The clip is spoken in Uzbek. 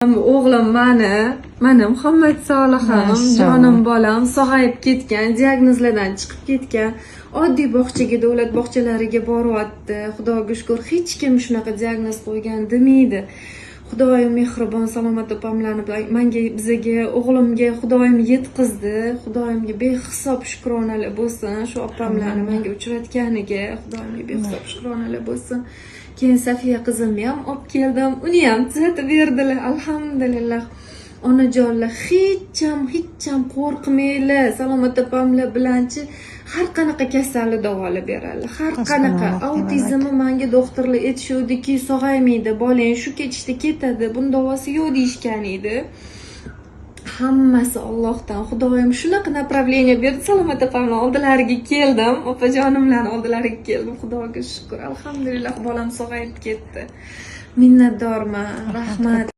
O'g'lim mani, mana Muhammad Solihim, Mashalloh. Jonim bolam sog'ayib ketgan, diagnozlardan chiqib ketgan. Oddiy bog'chaga, davlat bog'chalariga boryapti. Xudoga shukur, hech kim shunaqa diagnoz qo'ygan demaydi. Xudoyim mehribon, Salomat opamlarni manga, bizaga, o'g'limga Xudoyim yetkazdi. Xudoyimga behisob shukronalar bo'lsin shu opamlarni menga uchratganiga. Xudoyimga behisob shukronalar bo'lsin. Keyin Safiya qizimni ham olib keldim, uni ham tuzatib berdilar, alhamdulillah. Onajonlar, hecham, hecham qo'rqmanglar. Salomat opamlar bilanchi har qanaqa kasalni davolab beradi, har qanaqa. Autizmni manga doktorlar aytishuvdiki, sog'aymaydi bolang, shu ketishda ketadi, buni davosi yo'q deyishgan edi. Hammasi Ollohdan. Xudoyim shunaqa направление berdi, Salomat opamni oldilariga keldim, opajonimlarni oldilariga keldim. Xudoga shukur, alhamdulillah, bolam sog'ayib ketdi. Minnatdorman, rahmat.